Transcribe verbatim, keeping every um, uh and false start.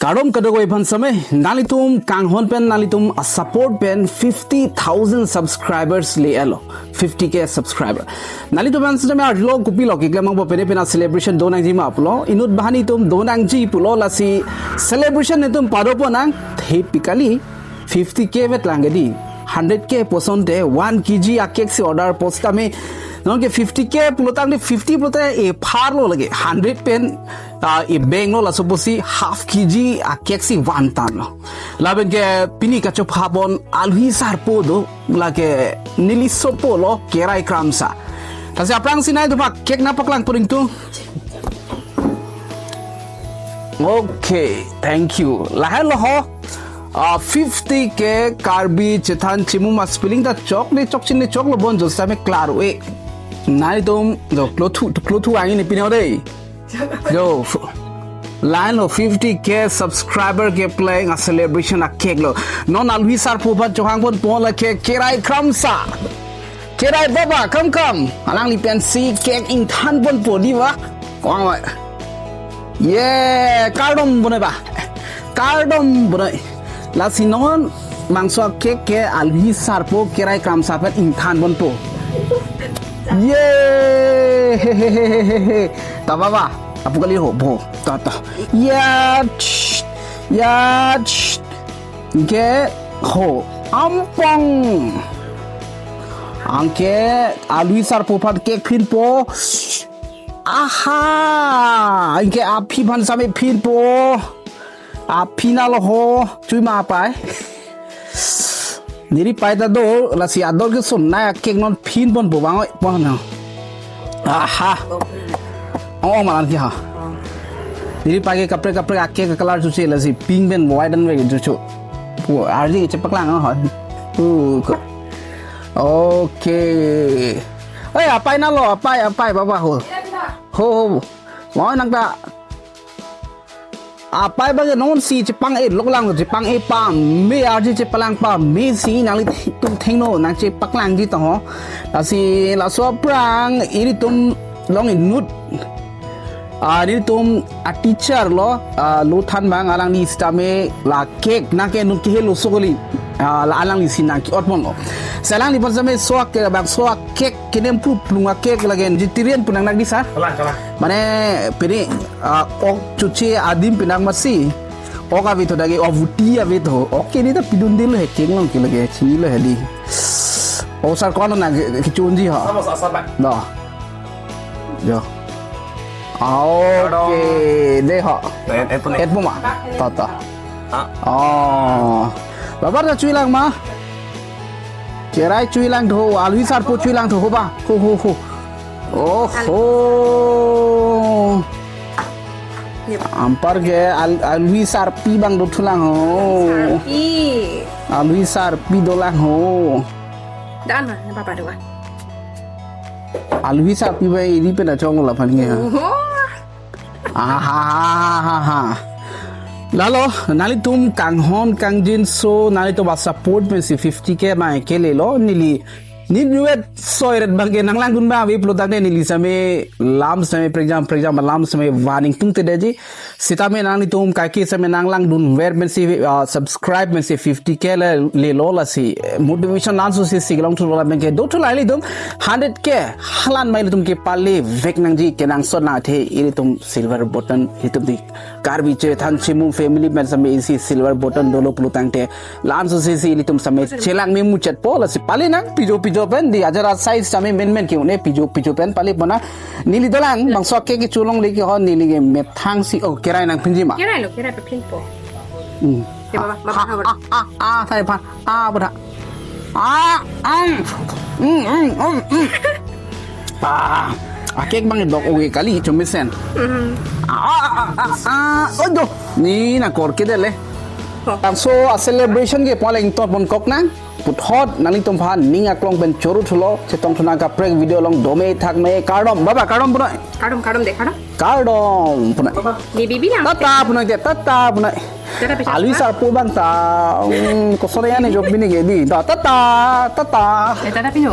Arum kadokave aphan same, nanglitum kanghon pen, nanglitum a-support pen fifty thousand subscribers le-etlo, fifty K subscriber. Nanglitum aphan same arlo kopi lo keklem abang pen pen a-celebration do nangji ma pulo, inut banghini atum do nangji pulo, lasi celebration netum pado ponnang, thepik kali, fifty K vet lang ke dei, hundred K pu asonte, one K G a-cake si order po sitame, non ke fifty K pulo tangte, fifty pulote epharlo lake, hundred pen, ah, e-bank lo, laso apotsi half K G a-cake si van tanglo. Lapen ke pini kachopha pon alohi sarpo do, lake neli sopo lo Kerai Kramsa. Lasi aphrangsi nanglitum a-cake nangpaklang pon ingtung. Okay, thank you. Lahenlo ho. Ah, fifty K Karbi chethan chimum a-spelling ta chok ne chok chin ne choklo bon jo sitame klaro-e. Nanglitum jo klothu klothu angin pine dei. Jo, f-, lahenlo fifty K subscriber kepleng a-celebration a-cake lo. Non alohi sarpo aphan chohang ponpo lake Kerai Kramsa. Kerai baba, come, come. Alangli pensi cake ingthan ponpo dei ba. Ko-an ba. Ye, kardom bonai ba. Kardom bonai. Lasi non bangso a-cake ke alohi sarpo Kerai Kramsa aphan ingthan ponpo. Ye, he, he, he. Ta baba, apu kali ho, bo. Ta, ta. Ya, ch, ya, ch. Anke ho, ampong. Anke alohi sarpo aphan cake phinpo. Aha! Anke aphi aphan same phinpo. Aphi nalo ho, chui ma apai. Neli pai ta do, lasi ador ke son nai a-cake non phin ponpo bang oi, pon na. Aha. Oh, malan ki ha. Neli pai ke kaprek kaprek a-cake color chuche, lasi pink pen white an ve chuche. Pu ardi chepaklang ha. Uh, ko-, okay. Eh, apai nalo, apai, apai, baba ho. Ho, ho. Mau nang ta. Apai bang non si chepang-e lok lang, chepang-e pame, arje chepalang pame si nanglitum thengno nangchepaklangji ta ho. Lasi laso aphrang ilitum along inut, ah, ilitum a-teacher lo, ah, lo than bang alangli sitame la cake nangke nun kehelo so kali. Ah, la alangli si nangke-ot ponlo. Si alangli aphan same so a-cake bangso a-cake kenem pru plung a-cake lake vegetarian pu nang nang dei sir. Kalang, kalang. Mane pini, ah, ok chuche adim pi nang masi. Ok avi tho dagi, ok vuti avi tho. Ok ke dei ta pidun dei lo he cake along ke lake chinilo he dei. Oh sir, ko-an nang ke, kechunji ha. Sama sa, sama. Do. Jo. Ah, okay, dei ha. Et, et pu ne. Et pu ma. Ta, ta. Ah. Oh. Baba ta chui lang ma. Kerai chui lang tho, alohi sarpo chui lang tho, ho ba, ho, ho, ho. Oh, ho. Yep. Anpar ke al-, alohi sarpi bang dothu lang ho. Sarpi. Alohi sarpi do lang ho. Dan ma, na papa do ah. Alohi sarpi ba iri pen achong la phan ke ha. Oh. Aha, ha, ha, ha, ha. Lalo, nanglitum kanghon kangjinso, nanglitum a-support pensi fifty K ma kelelo, neli, neli vet soi ret bang ke nanglangdun ba ave pulo tangte neli same lam same prekjam, prekjam lam same van ingtungte detji. Sitame nanglitum kaike same nanglangdunver pensi, ah, subscribe pensi fifty K le, lelo lasi, eh, motivation lan so si si kelong thulo lapen ke dothu lang ilitum hundred K halan ma ilitum kepale vek nangji kenangsot nang athe ilitum silver button ilitum dei Karbi chethan chimum family pen same isi silver button dolo pulo tangte lan so si si ilitum same chelang me muchet po lasi pale nang pijo pijo pen dei ajar a-size same men men ke-un-e pijo pijo pen pale pona neli dolang bangso ke kechulong le ke ho neli ke methang si oh kerai nangphinji ma. Kerai lo, kerai paphinpo. Hmm. Ya, baba, baba, ah, baba. Ah, ah, ah, saya pa. Ah, baba. Ah, ang. Hmm, hmm, hmm, hmm. Ah, a-cake bang dok oge kali chomesen. Hmm. Ah, ah, ah, ah, ah. Oh, do. Ni na kor ke dele. Oh. Bangso a-celebration ke paling top pon kok nang. Puthot nanglitum aphan ning aklong pen choro thulo chetong thu nang kaprek video along dome thak me kardom baba kardom punoi. Kardom, kardom dei, kardom. Kardom punoi. Baba, di bibi nang. Tata punoi ke, tata punoi. Tata bisa. Alohi sarpo bang ta. Hmm, kosore ane jok bini ke dei. Ta, tata, tata. Eh, tata pino.